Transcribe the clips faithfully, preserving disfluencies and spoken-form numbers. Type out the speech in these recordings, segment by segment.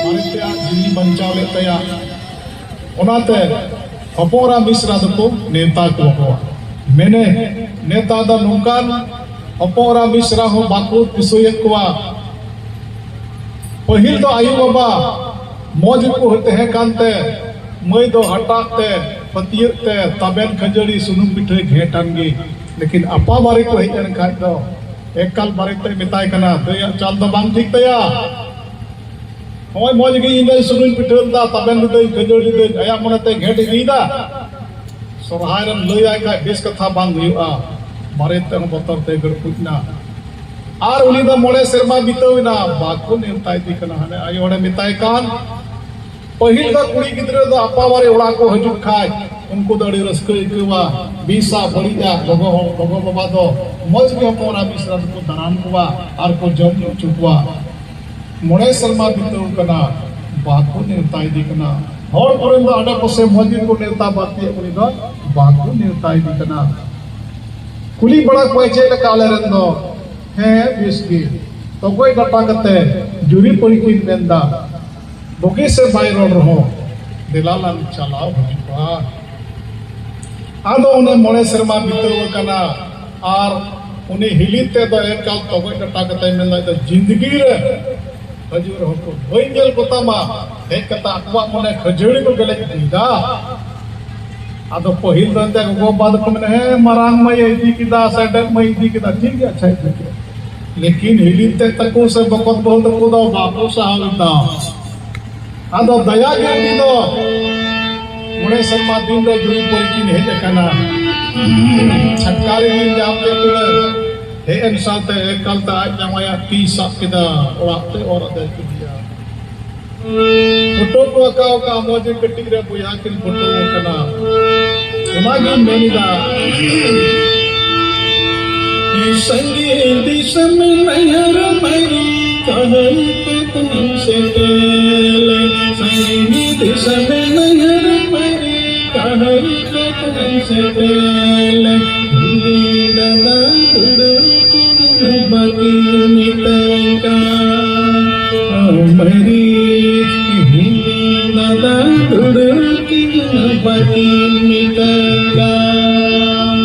ᱢᱟᱨᱮ ᱛᱮᱭᱟᱜ ᱡᱤᱣᱤ ᱵᱟᱧᱪᱟᱣ ᱞᱮᱫ ᱛᱟᱭᱟ᱾ ᱚᱱᱟᱛᱮ ᱦᱚᱯᱚᱱ ᱮᱨᱟ ᱢᱤᱥᱨᱟ ᱫᱚᱠᱚ ᱱᱮᱣᱛᱟ ᱠᱚᱣᱟ᱾ ᱢᱮᱱᱮ, ᱱᱮᱣᱛᱟ ᱫᱚ ᱱᱚᱝᱠᱟᱱ, ᱦᱚᱯᱚᱱ ᱮᱨᱟ ᱢᱤᱥᱨᱟ ᱦᱚᱸ ᱵᱟᱠᱚ ᱫᱤᱥᱟᱹᱭᱮᱫ ᱠᱚᱣᱟ᱾ ᱯᱟᱹᱦᱤᱞ ᱫᱚ ᱟᱭᱳ ᱵᱟᱵᱟ ᱢᱚᱡᱽ ᱜᱮᱠᱚ ᱛᱟᱦᱮᱸ ᱠᱟᱱᱛᱮ, ᱢᱟᱹᱭ ᱫᱚ ᱦᱟᱴᱟᱜ ᱛᱮ, ᱯᱷᱟᱹᱛᱭᱟᱹᱜ ᱛᱮ, ᱛᱟᱵᱮᱱ, ᱠᱷᱟᱹᱡᱟᱹᱲᱤ, ᱥᱩᱱᱩᱢ ᱯᱤᱴᱷᱟᱹᱭ ᱜᱷᱮᱸᱴᱟᱱ ᱜᱮ᱾ ᱞᱮᱠᱤᱱ ᱟᱯᱟ ᱵᱟᱨᱮ ᱠᱚ ᱦᱮᱡ ᱮᱱ ᱠᱷᱟᱡ ᱫᱚ ᱮᱠᱟᱞ ᱵᱟᱨᱮ ᱛᱮ ᱢᱮᱛᱟᱭ ᱠᱟᱱᱟ, ᱫᱟᱹᱭᱟᱜ ᱪᱟᱞ ᱫᱚ ᱵᱟᱝ ᱴᱷᱤᱠ ᱛᱟᱭᱟ᱾ ᱱᱚᱜᱼᱚᱭ ᱢᱚᱡᱽ ᱜᱮ ᱤᱧ ᱫᱚᱧ ᱥᱩᱱᱩᱢ ᱯᱤᱴᱷᱟᱹ ᱞᱮᱫᱟ, ᱛᱟᱵᱮᱱ ᱞᱤᱫᱟᱹᱧ, ᱠᱷᱟᱹᱡᱟᱹᱲᱤ ᱞᱤᱫᱟᱹᱧ, ᱟᱭᱟᱜ ᱢᱚᱱᱮᱛᱮ ᱜᱷᱮᱸᱴ ᱤᱫᱤᱭᱮᱫᱟ᱾ ᱥᱚᱨᱦᱟᱭ ᱨᱮᱢ ᱞᱟᱹᱭᱟᱭ ᱠᱷᱟᱡ ᱵᱮᱥ ᱠᱟᱛᱷᱟ ᱵᱟᱝ ᱦᱩᱭᱩᱜᱼᱟ᱾ ᱵᱟᱨᱮᱛ ᱛᱮᱦᱚᱸ ᱵᱚᱛᱚᱨ ᱛᱮ ᱜᱟᱹᱲᱯᱩᱡ ᱮᱱᱟ᱾ ᱟᱨ ᱩᱱᱤ ᱫᱚ ᱢᱚᱬᱮ ᱥᱮᱨᱢᱟ ᱵᱤᱛᱟᱹᱣ ᱮᱱᱟ, ᱵᱟᱠᱚ ᱱᱮᱣᱛᱟ ᱤᱫᱤ ᱠᱟᱱᱟ᱾ ᱦᱟᱱᱮ ᱟᱭᱳ ᱦᱚᱲᱮ ᱢᱮᱛᱟᱭ ᱠᱟᱱ, ᱯᱟᱹᱦᱤᱞ ᱫᱚ ᱠᱩᱲᱤ ᱜᱤᱫᱽᱨᱟᱹ ᱫᱚ ᱟᱯᱟ ᱵᱟᱨᱮ ᱚᱲᱟᱜ ᱠᱚ ᱦᱤᱡᱩᱜ ᱠᱷᱟᱡ ᱩᱱᱠᱩ ᱫᱚ ᱟᱹᱰᱤ ᱨᱟᱹᱥᱠᱟᱹ ᱟᱹᱭᱠᱟᱹᱣᱟ᱾ ᱵᱤᱥᱟ ᱵᱟᱹᱲᱤᱡᱟ ᱜᱚᱜᱚ ᱦᱚᱲ, ᱜᱚᱜᱚ ᱵᱟᱵᱟ ᱫᱚ ᱢᱚᱡᱽ ᱜᱮ ᱦᱚᱯᱚᱱ ᱮᱨᱟ ᱢᱤᱥᱨᱟ ᱫᱚᱠᱚ ᱫᱟᱨᱟᱢ ᱠᱚᱣᱟ ᱟᱨ ᱠᱚ ᱡᱚᱢ ᱧᱩ ᱦᱚᱪᱚ ᱠᱚᱣᱟ᱾ ᱢᱚᱬᱮ ᱥᱮᱨᱢᱟ ᱵᱤᱛᱟᱹᱣ ᱠᱟᱱᱟ, ᱵᱟᱠᱚ ᱱᱮᱣᱛᱟ ᱤᱫᱤ ᱠᱟᱱᱟ᱾ ᱦᱚᱲ ᱠᱚᱨᱮᱱ ᱫᱚ ᱟᱰᱮ ᱯᱟᱥᱮ ᱢᱚᱡᱽ ᱜᱮᱠᱚ ᱱᱮᱣᱛᱟ ᱵᱟᱨᱛᱤᱭᱮᱫ, ᱩᱱᱤ ᱫᱚ ᱵᱟᱠᱚ ᱱᱮᱣᱛᱟ ᱤᱫᱤ ᱠᱟᱱᱟ᱾ ᱠᱩᱞᱤ ᱵᱟᱲᱟ ᱠᱚᱣᱟᱭ, ᱪᱮᱫ ᱞᱮᱠᱟ ᱟᱞᱮ ᱨᱮᱱ ᱫᱚ? ᱦᱮᱸ, ᱵᱮᱥ ᱜᱮ᱾ ᱛᱚᱜᱚᱡ ᱰᱟᱴᱟ ᱠᱟᱛᱮ ᱡᱩᱨᱤ ᱯᱟᱹᱨᱤ ᱠᱤᱱ ᱢᱮᱱᱫᱟ, ᱵᱩᱜᱤ ᱥᱮ ᱵᱟᱭ ᱨᱚᱲ ᱨᱮᱦᱚᱸ ᱫᱮᱞᱟ ᱞᱟᱝ ᱪᱟᱞᱟᱣ ᱦᱤᱡᱩᱜᱼᱟ᱾ ᱟᱫᱚ ᱚᱱᱮ ᱢᱚᱬᱮ ᱥᱮᱨᱢᱟ ᱵᱤᱛᱟᱹᱣ ᱟᱠᱟᱱᱟ, ᱟᱨ ᱩᱱᱤ ᱦᱤᱞᱤ ᱛᱮᱫᱚ ᱮᱠᱟᱞ ᱛᱚᱜᱚᱡ ᱰᱟᱴᱟ ᱠᱟᱛᱮ ᱢᱮᱱᱫᱟ, ᱤᱧ ᱫᱚ ᱡᱤᱱᱫᱜᱤ ᱨᱮ ᱦᱤᱡᱩᱜ ᱨᱮᱦᱚᱸ ᱠᱚ ᱵᱟᱹᱧ ᱧᱮᱞ ᱠᱚᱛᱟᱢᱟ᱾ ᱦᱮᱡ ᱠᱟᱛᱮ ᱟᱠᱚᱣᱟᱜ ᱢᱚᱱᱮ ᱠᱷᱟᱹᱡᱟᱹᱲᱤ ᱠᱚ ᱜᱮᱞᱮᱡ ᱤᱫᱤᱭᱮᱫᱟ᱾ ᱟᱫᱚ ᱯᱟᱹᱦᱤᱞ ᱫᱚ ᱮᱱᱛᱮ ᱜᱚᱜᱚ ᱵᱟᱵᱟ ᱫᱚᱠᱚ ᱢᱮᱱᱟ, ᱦᱮᱸ, ᱢᱟᱨᱟᱝ ᱢᱟᱹᱭ ᱮ ᱤᱫᱤ ᱠᱮᱫᱟ, ᱥᱮ ᱮᱰᱮᱡ ᱢᱟᱹᱭ ᱤᱫᱤ ᱠᱮᱫᱟ, ᱴᱷᱤᱠ ᱜᱮᱭᱟ, ᱟᱪᱪᱷᱟ, ᱤᱫᱤ ᱠᱮᱫᱟ᱾ ᱞᱮᱠᱤᱱ ᱦᱤᱞᱤ ᱛᱮ ᱛᱟᱠᱚ ᱥᱮ ᱵᱚᱠᱚᱛ ᱵᱟᱹᱦᱩ ᱛᱟᱠᱚ ᱫᱚ ᱵᱟᱠᱚ ᱥᱟᱦᱟᱣ ᱞᱮᱫᱟ᱾ ᱟᱫᱚ ᱫᱟᱭᱟ ᱜᱮ ᱩᱱᱤ ᱫᱚ ᱢᱚᱬᱮ ᱥᱮᱨᱢᱟ ᱫᱤᱱ ᱨᱮ ᱡᱩᱨᱤ ᱯᱟᱹᱨᱤ ᱠᱤᱱ ᱦᱮᱡ ᱟᱠᱟᱱᱟ᱾ ᱪᱷᱟᱴᱠᱟ ᱨᱮ ᱧᱟᱢ ᱠᱮᱫ ᱠᱤᱱᱟ᱾ ᱦᱮᱡ ᱮᱱ ᱥᱟᱶᱛᱮ ᱮᱠᱟᱞ ᱛᱮ ᱟᱡ ᱡᱟᱶᱟᱭᱟᱜ ᱛᱤ ᱥᱟᱵ ᱠᱮᱫᱟ, ᱚᱲᱟᱜ ᱛᱮ ᱚᱨ ᱟᱫᱮ ᱠᱮᱫᱮᱭᱟ᱾ ᱯᱷᱳᱴᱳ ᱠᱚ ᱟᱸᱠᱟᱣ ᱟᱠᱟᱫ ᱢᱚᱡᱽ ᱜᱮ ᱠᱟᱹᱴᱤᱡ ᱨᱮ ᱵᱚᱭᱦᱟ ᱠᱤᱱ ᱯᱷᱳᱴᱳ ᱟᱠᱟᱱᱟ᱾ ᱚᱱᱟᱜᱤᱧ ᱢᱮᱱ ᱮᱫᱟ, ᱥᱟᱸᱜᱮ ᱫᱤᱥᱚᱢ ᱱᱟᱭᱦᱟᱨ ᱢᱟᱹᱨᱤ ᱠᱟᱦᱟᱱᱤ ᱫᱟᱫᱟ ᱫᱩᱲᱩᱵ ᱠᱤᱱ ᱵᱟᱹᱠᱤᱱ ᱢᱮᱛᱟᱭ ᱠᱟᱱ᱾ ᱢᱟᱹᱨᱤ ᱫᱟᱫᱟ ᱫᱩᱲᱩᱵ ᱠᱤᱱ ᱵᱟᱹᱠᱤᱱ ᱢᱮᱛᱟᱭ ᱠᱟᱱ᱾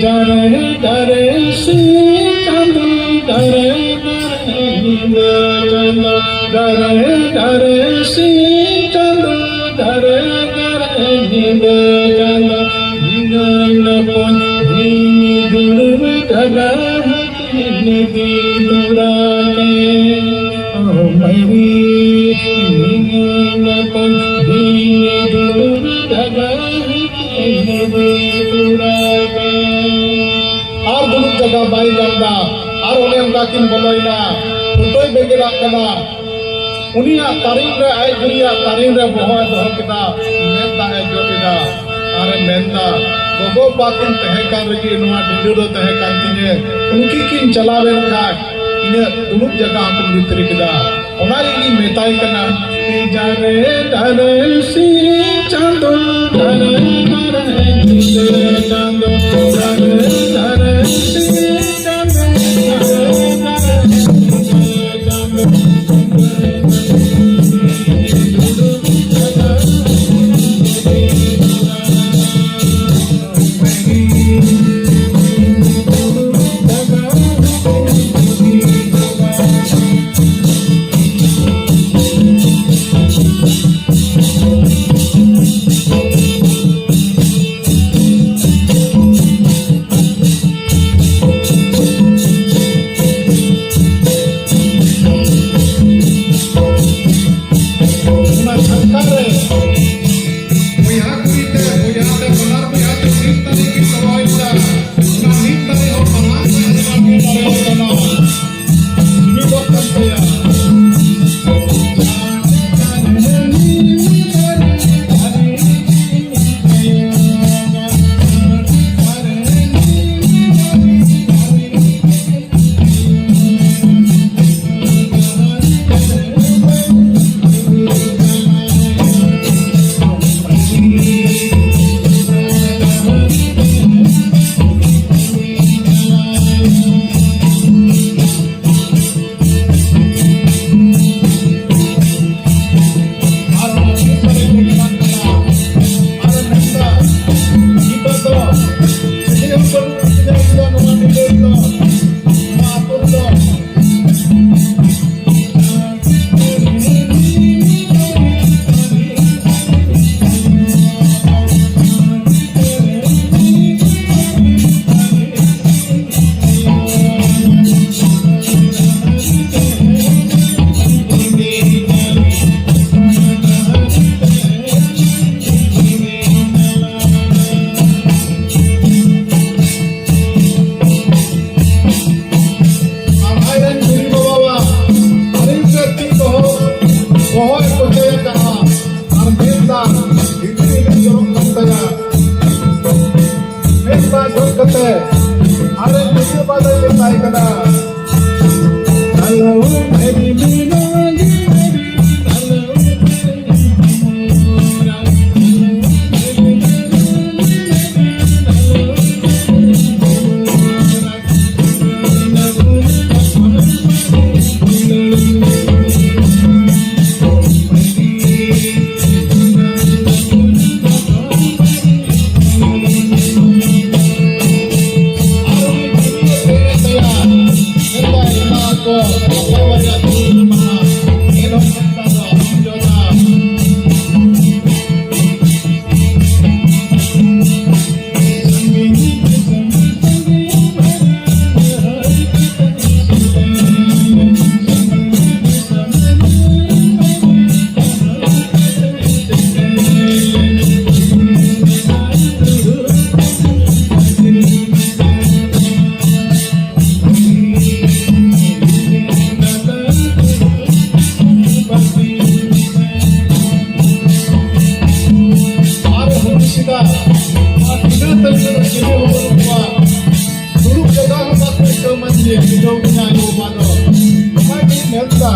ᱰᱟᱨᱮ ᱰᱟᱨᱮ ᱥᱤᱧ ᱪᱟᱸᱫᱚ, ᱰᱟᱨᱮ ᱰᱟᱨᱮ ᱧᱤᱫᱟᱹ ᱪᱟᱸᱫᱚ, ᱰᱟᱨᱮ ᱰᱟᱨᱮ ᱥᱤᱧ ᱪᱟᱸᱫᱚ, ᱰᱟᱨᱮ ᱰᱟᱨᱮ ᱧᱤᱫᱟᱹ ᱪᱟᱸᱫᱚ, ᱧᱤᱫᱟᱹ ᱧᱟᱯᱟᱢ ᱫᱤᱱ ᱫᱩᱲᱩᱵ ᱡᱟᱜᱟ ᱦᱟᱹᱴᱤᱧ ᱤᱫᱤ ᱛᱚᱨᱟ ᱠᱮ᱾ ᱚ ᱢᱟᱹᱨᱤ, ᱧᱤᱫᱟᱹ ᱧᱟᱯᱟᱢ ᱫᱤᱱ ᱫᱩᱲᱩᱵ ᱡᱟᱜᱟ ᱦᱟᱹᱴᱤᱧ ᱤᱫᱤ ᱛᱚᱨᱟ ᱠᱮ᱾ ᱟᱨ ᱫᱩᱲᱩᱵ ᱡᱟᱭᱜᱟ ᱵᱟᱭ ᱧᱟᱢ ᱮᱫᱟ᱾ ᱟᱨ ᱚᱱᱮ ᱚᱱᱠᱟ ᱠᱤᱱ ᱵᱚᱞᱚᱭᱮᱱᱟ᱾ ᱯᱷᱳᱴᱳᱭ ᱵᱮᱸᱜᱮᱫᱟᱜ ᱠᱟᱱᱟ᱾ ᱩᱱᱤᱭᱟᱜ ᱛᱟᱹᱨᱤᱧ ᱨᱮ, ᱟᱡ ᱵᱩᱲᱤᱭᱟᱜ ᱛᱟᱹᱨᱤᱧ ᱨᱮ ᱵᱚᱦᱚᱜ ᱮ ᱫᱚᱦᱚ ᱠᱮᱫᱟ᱾ ᱢᱮᱫ ᱫᱟᱜ ᱮ ᱡᱚᱫ ᱮᱫᱟ᱾ ᱟᱨ ᱮ ᱢᱮᱱᱫᱟ, "ᱜᱚᱜᱚ ᱵᱟᱵᱟ ᱠᱤᱱ ᱛᱟᱦᱮᱸ ᱠᱟᱱ ᱨᱮᱜᱮ ᱱᱚᱣᱟ ᱰᱤᱸᱰᱟᱹ ᱫᱚ ᱛᱟᱦᱮᱸ ᱠᱟᱱ ᱛᱤᱧᱟᱹ᱾ ᱩᱱᱠᱤᱱ ᱠᱤᱱ ᱪᱟᱞᱟᱣ ᱮᱱ ᱠᱷᱟᱱ ᱤᱧᱟᱹᱜ ᱫᱩᱲᱩᱵ ᱡᱟᱭᱜᱟ ᱦᱚᱸᱠᱤᱱ ᱵᱷᱤᱛᱨᱤ ᱠᱮᱫᱟ᱾" ᱚᱱᱟ ᱜᱮᱧ ᱢᱮᱛᱟᱭ ᱠᱟᱱᱟ, ᱡᱟᱨᱮ ᱫᱟᱨᱮ ᱥᱤᱧ ᱪᱟᱸᱫᱚ, ᱫᱟᱨᱮ ᱫᱟᱨᱮ ᱧᱤᱫᱟᱹ ᱪᱟᱸᱫᱚ, ᱫᱟᱨᱮ ᱫᱟᱨᱮ ᱥᱤᱧ ᱪᱟᱸᱫᱚ, ᱫᱟᱨᱮ ᱫᱟᱨᱮ ᱧᱤᱫᱟᱹ ᱪᱟᱸᱫᱚ᱾ ᱟᱨ ᱦᱩᱫᱤᱥ ᱮᱫᱟ, ᱟᱨ ᱵᱤᱱᱟᱹ ᱛᱟᱹᱜᱤ ᱨᱮ ᱪᱤᱞᱤ ᱦᱚᱸ ᱵᱟᱹᱱᱩᱜ ᱠᱚᱣᱟ᱾ ᱫᱩᱲᱩᱵ ᱡᱟᱭᱜᱟ ᱦᱚᱸ ᱵᱟᱠᱚ ᱟᱹᱭᱠᱟᱹᱣ ᱢᱟ ᱡᱮ ᱵᱩᱡᱷᱟᱹᱣ ᱠᱤᱧᱟ ᱟᱭᱳ ᱵᱟᱵᱟ ᱫᱚ᱾ ᱚᱱᱟᱜᱤᱧ ᱢᱮᱱᱫᱟ᱾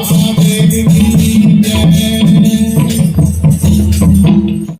Say